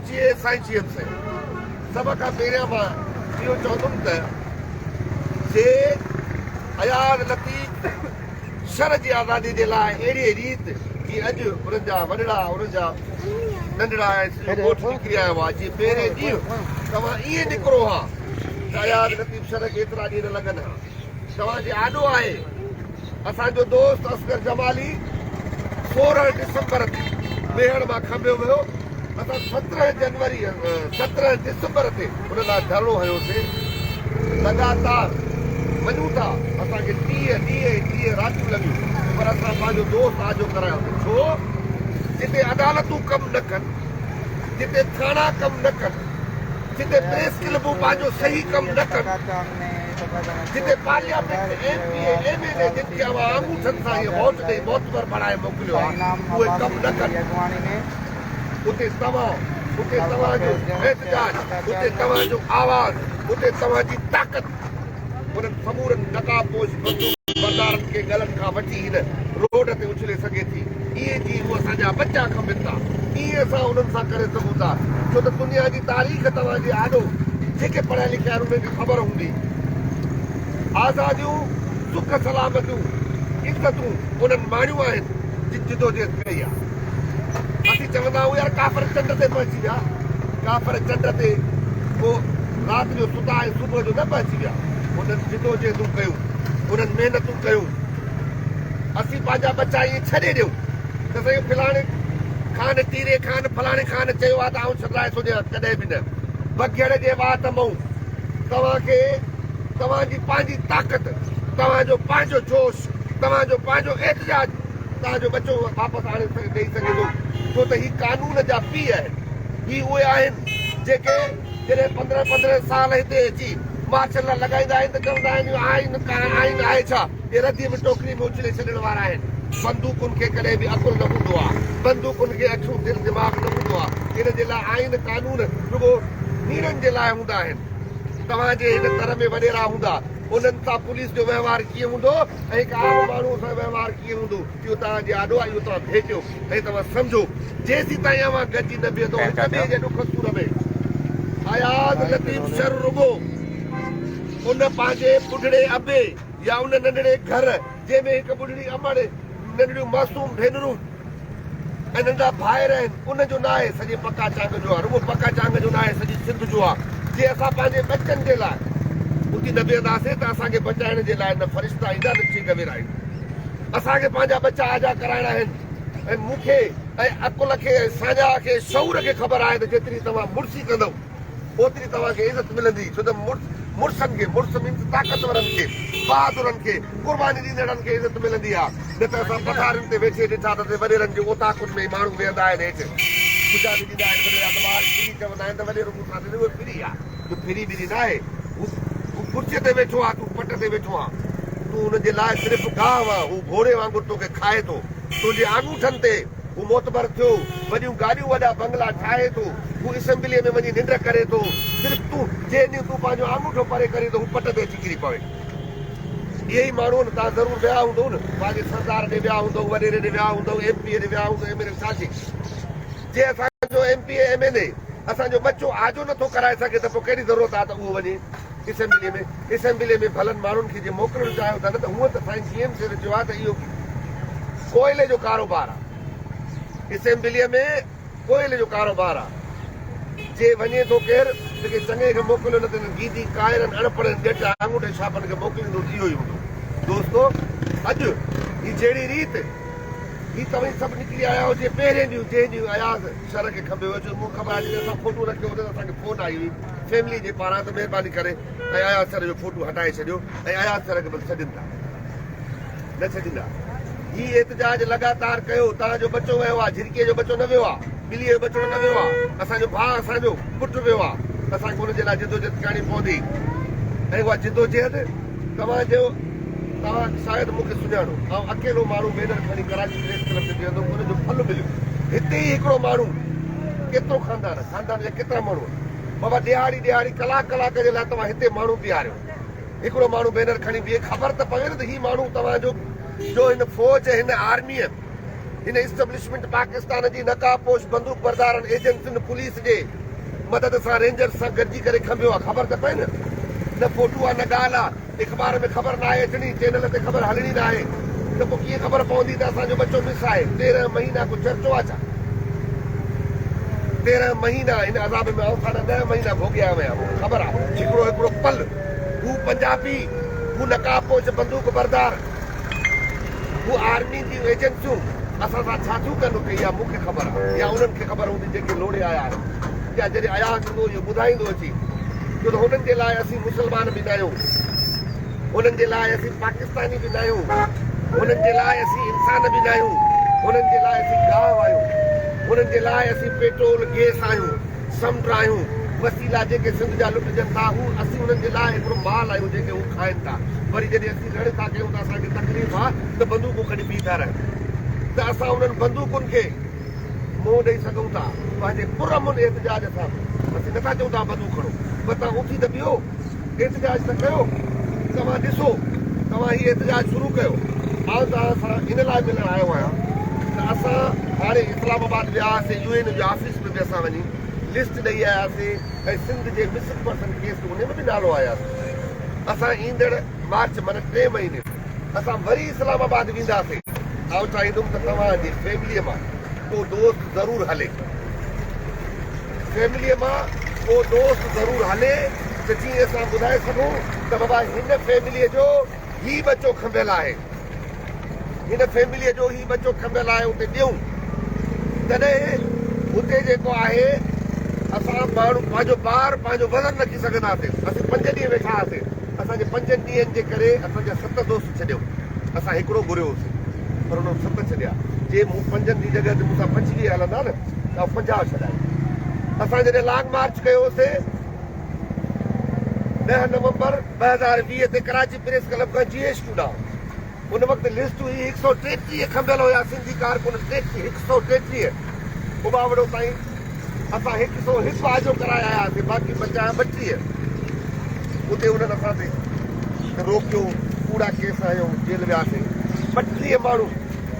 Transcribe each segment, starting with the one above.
جيئي سائين جي ايم سيد. سڀ کان پهريان مان اهو چوندم ته جي اياز لطيف شھر جي آزادي جي لاء اهڙيء ريت جيئن اڄ انهن جا وڏڙا انهن جا ننڍڙا ۽ سڄو ڳوٺ نڪري آيو آهي جي پهرين ڏينهن توهان ائين نڪرو ها ته اياز لطيف شھر کي ايترا ڏينهن نه لڳن ها. توهان جي آڏو آهي اسان جو دوست اصغر جمالي 16 ڊسمبر تي ميهڙ مان کنڀيو ويو اسان 17 جنوري 17 ڊسمبر تي ان لاء ڌرڻو هنيوسين لڳاتار مڃون ٿا اسان کي 30 ڏينهن ۽ 30 راتيون لڳيون پر اسان پنهنجو دوست آجو ڪرايوسين ڇو جتي عدالتون ڪم نه ڪن جتي ٿاڻا ڪم نه ڪن جتي پريس ڪلبون پنهنجو صحيح ڪم نه ڪن جتي parliament, M P A, M N A جن کي اوهان آڱوٺن سان هيء ووٽ ڏئي معتبر بڻائي موڪليو آهي، اهي ڪم نه ڪن. اتي توهان، اتي توهان جو احتجاج، اتي توهان جو آواز، اتي توهان جي طاقت انهن سمورن نقاب پوش بندوق بردارن کي ڳلن کان وٺي هن روڊ تي اڇلي سگهي ٿي. ائين جيئن هو اسان جا ٻچا کنڀين ٿا، ائين اسان انهن سان ڪري سگهون ٿا، ڇو ته دنيا جي تاريخ توهان جي آڏو جيڪي پڙهيا لکيا آهن انهن کي خبر هوندي. آزاديون، سک سلامتيون، عزتون انهن ماڻيون آهن جن جدوجهد ڪئي آهي. اسين چوندا آهيون يار ڪافر چنڊ تي پهچي ويا، ڪافر چنڊ تي ڪو رات جو ستا ۽ صبح جو نه پهچي ويا، انهن جدوجهدون ڪيون، انهن محنتون ڪيون. اسين پنهنجا ٻچا ائين ڇڏي ڏيون ته سائين فلاڻي خان تيري خان فلاڻي خان چيو آهي ته آئون ڇڏرائي ٿو ڏيان ڪڏهن به نه بگهڙ جي وات مئون توهان کي توهان جي پنهنجي طاقت توهان جو پنهنجو جوش توهان جو پنهنجو احتجاج توهان جو ٻچو واپس آڻي ڏئي سگهي ٿو ڇو ته هي قانون جا پيء آهن هي اهي آهن جيڪي جڏهن پندرهن پندرهن سال هتي اچي مارشل لا لڳائيندا آهن ته چوندا آهن اهو آئين آئين آهي ڇا؟ اهي رديء ۾ ٽوڪري ۾ اڇلي ڇڏڻ وارا آهن. بندوقن کي ڪڏهن به عقل نه هوندو آهي. بندوقن کي اکيون، دل، دماغ نه هوندو آهي. ان جي لاء آئين قانون رڳو نيڻن جي لاء هوندا آهن. توهان جي هن تر ۾ وڏيرا هوندا، انهن سان پوليس جو وهنوار ڪيئن هوندو ۽ هڪ عام ماڻهوء سان وهنوار ڪيئن هوندو، اهو توهان جي آڏو آهي، اهو توهان ڀيٽيو. ۽ توهان سمجهو، جيسيتائين اوهان گڏجي نه بيهندؤ هڪ ٻئي جي ڏک سور ۾. اياز لطيف شر رڳو ان پنهنجي ٻڍڙي ابي يا ان ننڍڙي گهر جنهن ۾ هڪ ٻڍڙي امڙ، ننڍڙيون معصوم ڀينرون ۽ ننڍڙا ڀائر آهن، ان جو ناهي، سڄي پڪا چانگ جو آهي، رڳو پڪا چانگ جو ناهي، سڄي سنڌ جو آهي. جي اسان پنهنجي ٻچن جي لاء اٿي نه بيهنداسين ته اسان کي بچائڻ جي لاء نه فرشتا ايندا نه چي گويرا ايندا. اسان کي پنهنجا ٻچا آجا ڪرائڻا آهن ۽ مون کي ۽ عقل کي ۽ ساڃاهه کي شعور کي خبر آهي ته جيتري توهان مڙسي ڪندؤ اوتري توهان کي عزت ملندي ڇو ته مڙس مڙسن کي مڙس مينس طاقتورن کي بهادرن کي قرباني ڏيندڙن کي عزت ملندي آهي نه ته اسان پٿارين تي ويٺي ڏٺا ته وڏيرن جي اوطاقن ۾ ماڻهو ويهندا آهن هيٺ ٻچا به ڏيندا آهن وڏيرا ته ٻار ڦري چوندا آهن ته وڏيرو مون سان اهو ڦري آهي جو ڦري ٻري ناهي، هو هو ڪرسيء تي ويٺو آ، تون پٽ تي ويٺو آن. تون هن جي لاء صرف گاهه آن، هو گهوڙي وانگر توکي کائي ٿو. تنهنجي آڱوٺن تي هو معتبر ٿيو، وڏيون گاڏيون وڏا بنگلا ٺاهي ٿو. هو اسيمبليء ۾ وڃي ننڊ ڪري ٿو. صرف تون، جنهن ڏينهن تون پنهنجو آڱوٺو پري ڪرين ته هو پٽ تي اچي ڪري پوي. اهي ئي ماڻهو آهن، توهان ضرور ويا هوندؤ نه، پنهنجي سردار ڏي ويا هوندؤ، وڏيري ڏي ويا هوندؤ، ايم پي اي ڏي ويا هوندؤ، ايم اين اي ڇا ٿي؟ جي اسان جو M P A, M N A اسان جو ٻچو آجو نه ٿو ڪرائي سگهي ته پوء ڪهڙي ضرورت آهي ته اهو وڃي اسيمبليء ۾؟ اسيمبليء ۾ ڀلن ماڻهن کي جي موڪلڻ چاهيو ٿا نه ته هونئن ته سائين جي ايم سيد چيو آهي ته اهو ڪوئلي جو ڪاروبار آهي. اسيمبليء ۾ ڪوئلي جو ڪاروبار آهي. جي وڃي ٿو ڪير ته ڪنهن چڱي کي موڪليو نه ته انهن گيدي، ڪائرن، اڻ پڙهيل ڄٽ آڱوٺي ڇاپن کي موڪليندو ته اهو ئي هوندو. دوستو! اڄ هي جهڙي ريت هي توهين سڀ نڪري آيا آهيو جي پهرين ڏينهن جنهن ڏينهن اياز شر کي کنڀيو ويو ڇو مون خبر آهي جڏهن اسان فوٽو رکيو هو ته اسان کي فون آئي هئي فيملي جي پاران ته مهرباني ڪري ۽ اياز شر جو فوٽو هٽائي ڇڏيو ۽ اياز شر کي بس ڇڏين ٿا نه ڇڏيندا هي احتجاج لڳاتار ڪيو توهان جو ٻچو ويو آهي جھرڪي جو ٻچو نه ويو آهي ٻلي جو ٻچڙو نه ويو آهي اسان جو ڀاء اسان جو پٽ ويو آهي اسان کي ان جي لاء جدوجهد ڪرڻي پوندي ۽ اها جدوجهد توهان جو توهان شايد مون کي سڃاڻو. آئون اڪيلو ماڻهو بينر کڻي ڪراچي پريس ڪلب تي بيهندو هوم، ان جو ڦل مليو. هتي ئي هڪڙو ماڻهو، ڪيترو خاندان آهي، خاندان جا ڪيترا ماڻهو آهن. بابا ڏهاڙي ڏهاڙي ڪلاڪ ڪلاڪ جي لاء توهان هتي ماڻهو بيهاريو. هڪڙو ماڻهو بينر کڻي بيهي، خبر ته پوي نه ته هي ماڻهو توهان جو جو هن فوج، هن آرميء هن اسٽبلشمينٽ پاڪستان جي نقاب پوش بندوق بردارن ايجنسين پوليس جي مدد سان رينجرز سان گڏجي ڪري کنڀيو آ خبر ته پئي نه نه فوٽو آ نه ڳالهه آ اخبار ۾ خبر ناهي اچڻي چينل تي خبر هلڻي ناهي ته پوء ڪيئن خبر پوندي ته اسان جو ٻچو مس آهي 13 مهينا ڪو چرچو آ ڇا 13 مهينا هن عذاب ۾ آئون ساڍا ڏهه مهينا ڀوڳي آيو آهيان مون کي خبر آ هڪڙو هڪڙو پل هو پنجابي هو نقاب پوش بندوق بردار هو آرمي جون ايجنسيون اسان سان ڇا ٿيون ڪن اتي اها مون کي خبر آهي يا انهن کي خبر هوندي جيڪي لوڙهي آيا آهن يا جڏهن اياز ايندو اهو ٻڌائيندو اچي ڇو ته هنن جي لاء اسين مسلمان به ناهيون هنن جي لاء اسين پاڪستاني به ناهيون هنن جي لاء اسين انسان به ناهيون هنن جي لاء اسين گاهه آهيون هنن جي لاء اسين پيٽرول گيس آهيون سمنڊ آهيون، وسيلا جيڪي سنڌ جا لٽجن ٿا، هو اسين انهن جي لاء هڪڙو مال آهيون جنهن کي هو کائن ٿا. وري جڏهن اسين رڙ ٿا ڪيون ته اسان کي تڪليف آ ته بندوقون کڻي بيهي ٿا رهن ته اسان انهن بندوقن کي منهن ڏئي سگهون ٿا پنهنجي پرامن احتجاج سان به. اسين نٿا چئون توهان بندوق کڻو پر توهان اٿي ته بيهو، احتجاج ته ڪيو. توهان ڏسو، توهان هي احتجاج شروع ڪيو. آئون توهان سان ان لاء ملڻ آيو آهيان ته اسان هاڻي اسلام آباد ويا هئاسين يو اين جي آفيس ۾ به اسان وڃي لسٽ ڏئي آياسين ۽ سنڌ جي مسنگ پرسن ڪيس ۾ انهي ۾ به نالو آياسين. اسان ايندڙ مارچ معنيٰ ٽئين مهيني ۾ اسان وري اسلام آباد وينداسين. آئون چاهيندم ته توهان جي فيمليء مان ڪو دوست ضرور هلي. فيمليء مان ڪو دوست ضرور هلي ته جيئن اسان ٻڌائي سگهون ته بابا هن فيمليء جو هي ٻچو کنڀيل آهي. هن فيمليء جو هي ٻچو کنڀيل آهي اتي ڏيون تڏهن هتي جيڪو آهي اسان ماڻهو پنهنجو بار پنهنجو وزن رکي سگهنداسين. اسين پنج ڏينهن ويٺا هئاسين اسان جي پنجن ڏينهن جي ڪري اسان جا ست دوست ڇڏيو اسان هڪڙو گهريو هوسين پر انهن ست ڇڏيا جي مون پنجن جي جڳهه تي مون سان 25 هلندا نه ته آئون 50 ڇڏائي اسان جڏهن لانگ مارچ ڪيو هوسين 10 نومبر 2020 تي ڪراچي پريس ڪلب کان جي ايڇ ڪيو ڏانهن ان وقت لسٽ هئي هڪ سئو ٽيٽيهه کنڀيل هيا سنڌي ڪارڪن هڪ سئو ٽيٽيهه اٻاوڙو تائين اسان هڪ سئو هڪ آجو ڪرائي آياسين باقي بچايا 32 اتي انهن اسان تي روڪيو ڪوڙا ڪيس هنيو جيل وياسين 32 ماڻهو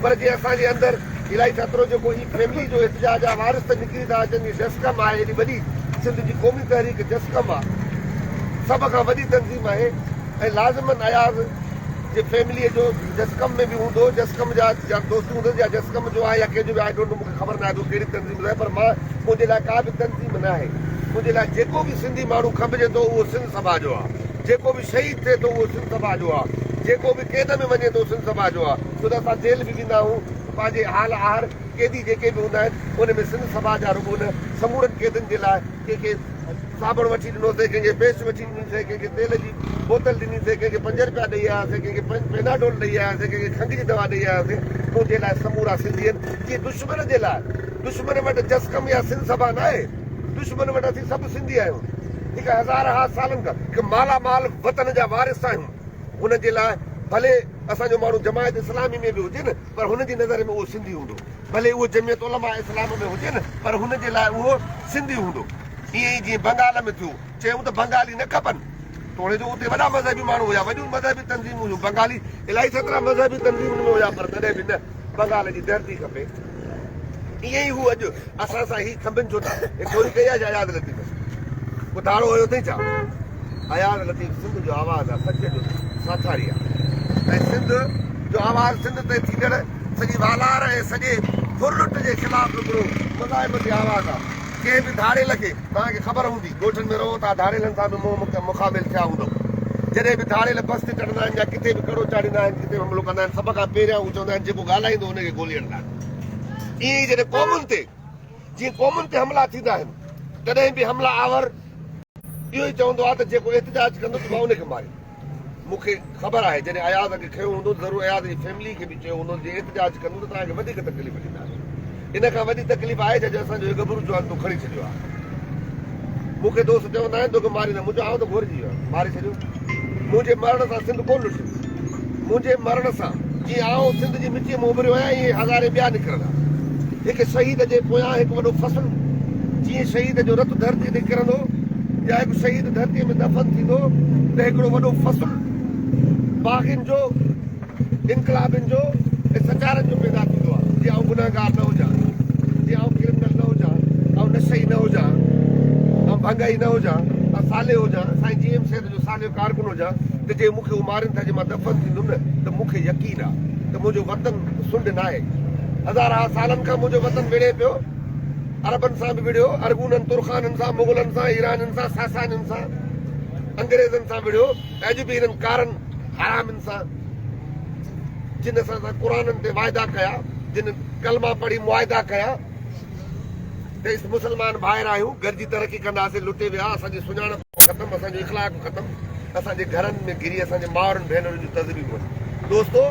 پر جي اسان جي اندر الائي ڇاترو جيڪو هي فيملي جو احتجاج آ وارث ته نڪري ٿا اچن جي جسقم آهي ايڏي وڏي سنڌ جي قومي تحريڪ جسقم آ سڀ کان وڏي تنظيم آهي ۽ لازمن اياز جي فيمليء جو جسقم ۾ به هوندو جسقم جا جا دوست هوندس يا جسقم جو آهي يا ڪنهن جو به I don't know مون کي خبر ناهي ته هو ڪهڙي تنظيم جو آهي پر مان منهنجي لاء ڪا به تنظيم ناهي منهنجي لاء جيڪو به سنڌي ماڻهو کنڀجي ٿو اهو سنڌ سڀا جو آهي جيڪو به شهيد ٿئي ٿو اهو سنڌ سڀا جو آهي جيڪو به قيد ۾ وڃي ٿو سنڌ سڀا جو آهي ڇو ته اسان جيل به ويندا آهيون پنهنجي حال آهر قيدي جيڪي به هوندا آهن ان ۾ سنڌ سڀا جا رڳو نه سمورن قيدين جي لاء ڪنهن کي صابڻ وٺي ڏنوسين، ڪنهن کي پيسٽ وٺي ڏنيسين، ڪنهن کي تيل جي بوتل ڏنيسين، ڪنهن کي پنج رپيا ڏئي آياسين، ڪنهن کي پيناڊول ڏئي آياسين، ڪنهن کي کنگهه جي دوا ڏئي آياسين. منهنجي لاء سمورا سنڌي آهن، جيئن دشمن جي لاء دشمن وٽ جسقم يا سنڌ سڀا ناهي، دشمن وٽ اسين سڀ سنڌي آهيون، هڪ هزارها سالن کان هڪ مالا مال وطن جا وارث آهيون. هن جي لاء ڀلي اسان جو ماڻهو جماعت اسلامي ۾ به هجي نه پر هن جي نظر ۾ اهو سنڌي هوندو. ڀلي اهو جمعيت علماء اسلام ۾ هجي نه پر هن جي لاء اهو سنڌي هوندو. ائين ئي جيئن بنگال ۾ ٿيو. چيائون ته بنگالي نه کپن. توڙي جو اتي وڏا مذهبي ماڻهو هيا، وڏيون مذهبي تنظيمون هيون، بنگالي الائي ڇترا مذهبي تنظيمن ۾ هيا پر تڏهن به نه بنگال جي ڌرتي کپي. ائين ئي هو اڄ اسان سان هي کنڀن ڇو ٿا؟ هي چوري ڪئي آهي ڇا اياز لطيف؟ ڪو ڌاڙو هيو اٿئي ڇا؟ اياز لطيف سنڌ جو آواز آهي، سچ جو ساٿاري آهي ۽ سنڌ جو آواز سنڌ تي ٿيندڙ سڄي والار ۽ سڄي ڦرلٽ جي خلاف هڪڙو مزاحمتي آواز آهي. ڪنهن به ڌاڙيل کي، توهان کي خبر هوندي، ڳوٺن ۾ رهو ٿا، ڌاڙيلن سان به منهن مقابل ٿيا هوندؤ. جڏهن به ڌاڙيل بس تي چڙهندا آهن يا ڪٿي به ڪڙو چاڙهيندا آهن، ڪٿي به حملو ڪندا آهن، سڀ کان پهريان هو چوندا آهن جيڪو ڳالهائيندو ان کي گولي هڻنداسين. ائين ئي جڏهن قومن تي، جيئن قومن تي حملا ٿيندا آهن، تڏهن به حملا آور اهو ئي چوندو آهي ته جيڪو احتجاج ڪندو ته مان ان کي ماريندس. مون کي خبر آهي جڏهن اياز کي کنيو هوندو ته ضرور اياز جي فيملي کي به چيو هوندو ته جي احتجاج ڪندو ته توهان کي وڌيڪ تڪليف ڏينداسين. ان کان وڏي تڪليف آهي ڇا جو اسان جو هي ڳڀرو جوان تو کڻي ڇڏيو آهي. مون کي دوست چوندا آهن توکي ماريندا. مون چيو آئون ته گهورجي ويو آهيان. ماري ڇڏيو. منهنجي مرڻ سان سنڌ ڪونه لٽندي. منهنجي مرڻ سان جيئن آئون سنڌ جي مٽيء مان اڀريو آهيان ائين هزارين ٻيا نڪرندا. هڪ شهيد جي پويان هڪ وڏو فصل جيئن شهيد جو رت ڌرتيء تي ڪرندو يا هڪ شهيد ڌرتيء ۾ دفن ٿيندو ته هڪڙو وڏو فصل باغين جو، انقلابين جو ۽ سچارن جو پيدا ٿيندو آهي. جيئن آئون. گنهگار نه هجان، جي آئون ڪرمنل نه هجان، آئون نشئي نه هجان، آئون ڀنگئي نه هجان، آئون صالح هجان، سائين جي ايم سيد جو صالح ڪارڪن هجان ته جي مون کي هو مارين ٿا جي مان دفن ٿيندم نه ته مون کي يقين آ ته منهنجو وطن سنڍ ناهي. هزارها سالن کان منهنجو وطن وڙهي پيو. عربن سان به وڙهيو، ارغونن، ترخانن سان، مغلن سان، ايرانين سان، ساسانين سان، انگريزن سان وڙهيو ۽ اڄ به هنن ڪارن حرامين سان جن اسان سان قرآنن تي واعدا ڪيا، جن ڪلما پڙهي معاهدا ڪيا ته اس مسلمان ڀائر آهيون، گڏجي ترقي ڪنداسين، لٽي ويا، اسان جي سڃاڻپ ختم، اسان جو اخلاق ختم، اسان جي گهرن ۾ گهري اسان جي مائرن ڀينرن جون تذليلون. دوستو!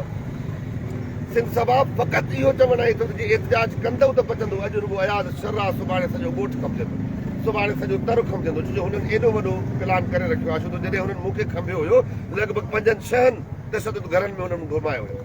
سنڌ سڀا فقط اهو چوڻ آئي ٿو ته جي احتجاج ڪندؤ ته بچندو، اڄ رڳو اياز شر آ، سڀاڻي سڄو ڳوٺ کنڀجندو، سڀاڻي سڄو تر کنڀجندو، ڇو جو هنن ايڏو وڏو پلان ڪري رکيو آ، ڇو ته جڏهن هنن مون کي کنڀيو هيو، لڳ ڀڳ پنجن ڇهن تشدد گهرن ۾ هنن گهمايو هيو.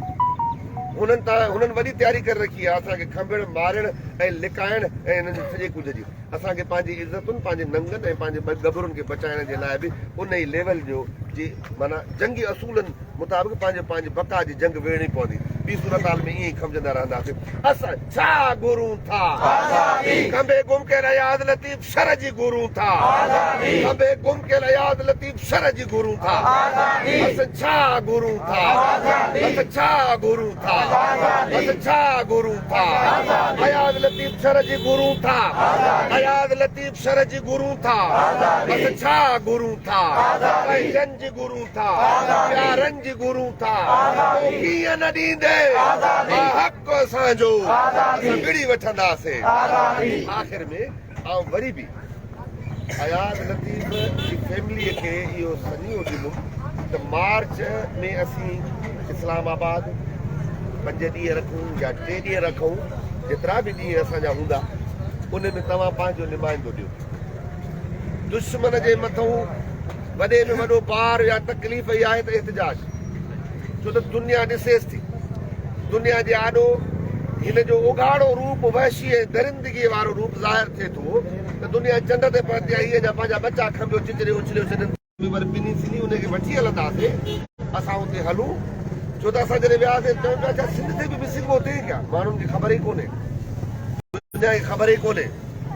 هنن ته هنن وڏي تياري ڪري رکي آهي اسان کي کنڀڻ، مارڻ ۽ لڪائڻ ۽ هنن جي سڄي ڪجهه جي. اسان کي پنهنجي عزتن، پنهنجي ننگن ۽ پنهنجي ڳڀرن کي بچائڻ جي لاء به ان ئي ليول جو جي معنيٰ جنگي اصولن مطابق پنهنجي پنهنجي بقا جي جنگ وڙهڻي پوندي. ٻي صورتحال ۾ ائين ئي کنڀجندا رهنداسين. اسان ڇا گهرون ٿا؟ آزادي! کنڀي گم ڪيل اياز لطيف شر جي گهرون ٿا. آزادي! کنڀي گم ڪيل اياز لطيف شر جي گهرون ٿا. آزادي! اسان ڇا گهرون ٿا؟ آزادي! اسان ڇا گهرون ٿا؟ آزادي! اسان ڇا گهرون ٿا؟ آزادي! اياز لطيف شر جي گهرون ٿا. آزادي! اياز لطيف شر جي گهرون ٿا. آزادي! اسان ڇا گهرون ٿا؟ آزادي! پنهنجن جي گهرون ٿا. آزادي! پيارن جي گهرون ٿا. آزادي! تو ڪيئن نه ڏيندين؟ آزادي! آ حق اسان جو. آزادي! اسان وڙهي وٺنداسين. آزادي! آخر ۾ آئون وري به اياز لطيف جي فيمليء کي اهو سنيهو ڏيندم ته مارچ ۾ اسين اسلام آباد پنج ڏينهن رکون يا ٽي ڏينهن رکون، جيترا به ڏينهن اسان جا هوندا، ان ۾ توهان پنهنجو نمائندو ڏيو. دشمن جي مٿئون وڏي ۾ وڏو بار يا تڪليف اها آهي ته احتجاج، ڇو ته دنيا ڏسيس ٿي، دنيا جي آڏو هن جو اگهاڙو روپ وحشي ۽ درندگيء وارو روپ ظاهر ٿئي ٿو ته دنيا چنڊ تي پهتي آهي، هي اڃا پنهنجا ٻچا کنڀيو چچري اڇليو ڇڏين. به ور پني سني ان کي وٺي هلنداسين، اسان اتي هلون، ڇو ته اسان جڏهن وياسين چون پيا اڇا سنڌ تي به مسنگ هوتي هي ڪيا، ماڻهن کي خبر ئي ڪونهي، دنيا کي خبر ئي ڪونهي،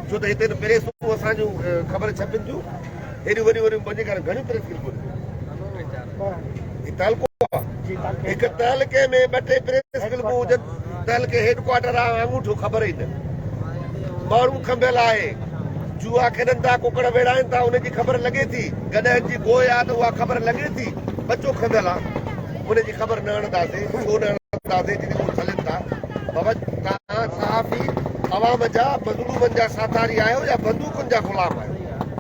ڇو ته هتي نه پريسون اسان جون خبر ڇپين ٿيون، هيڏيون وڏيون وڏيون پنهنجي گهر گهڻيون پريس ڪلپون هي تعلقو آ، هڪ تعلقي ۾ ٻه ٽي پريس ڪلپون هجن، تعلقي هيڊ ڪوارٽر آ آڱوٺو خبر ئي نه، ماڻهو کنڀيل آهي، جوا کيڏن ٿا، ڪڪڙ ويڙهائين ٿا، ان جي خبر لڳي ٿي، گڏهن جي گوء آ ته اها خبر لڳي ٿي، ٻچو کنڀيل آ، ان جي خبر نه هڻنداسين، ڇو نه هڻنداسين جتي اهي ڇلين ٿا. بابا توهان صحافي عوام جا مظلومن جا ساٿاري آهيو يا بندوقن جا غلام آهيو؟